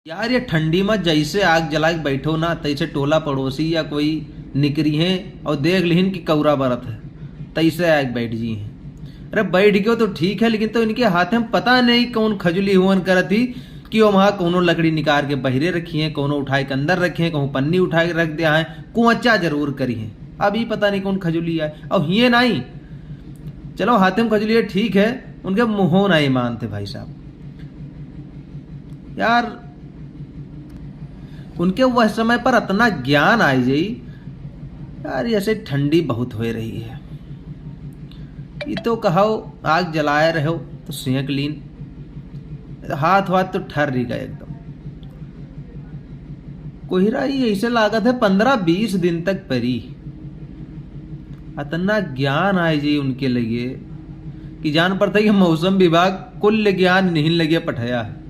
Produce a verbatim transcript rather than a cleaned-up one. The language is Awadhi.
यार, ये ठंडी में जैसे आग जलाए के बैठो ना, तैसे टोला पड़ोसी या कोई निकरी हैं और देख लिहिन कि कौरा बरत है, तैसे आए के बैठ जी हैं। अरे, बैठ गयो तो ठीक है, लेकिन तो इनके हाथे में पता नहीं कौन खजुली हुअन करत ही कि वो वहाँ कौनो लकड़ी निकाल के बहिरे रखी हैं, कौनो उठाए के अंदर रखी हैं, कहूँ पन्नी उठा के रख दिया है, कुआचा जरूर करी हैं। अब ये पता नहीं कौन खजुली है। और हिये नहीं, चलो, हाथे में खजुली है, ठीक है, उनके मुँहों नहीं मानते भाई साहब। यार, उनके वह समय पर इतना ज्ञान आइ जाई। यार, ऐसे ठंडी बहुत हो रही है। ये तो कहो, आग जलाए रहो तो सेंक लीन, हाथ वाथ तो ठर रही गए एकदम। कोहरा ही ऐसे लागत है पन्द्रह बीस दिन तक परी। इतना ज्ञान आइ जाई उनके लगे कि जान पड़ता है कि मौसम विभाग कुल ज्ञान नहीं लगे पठाया है।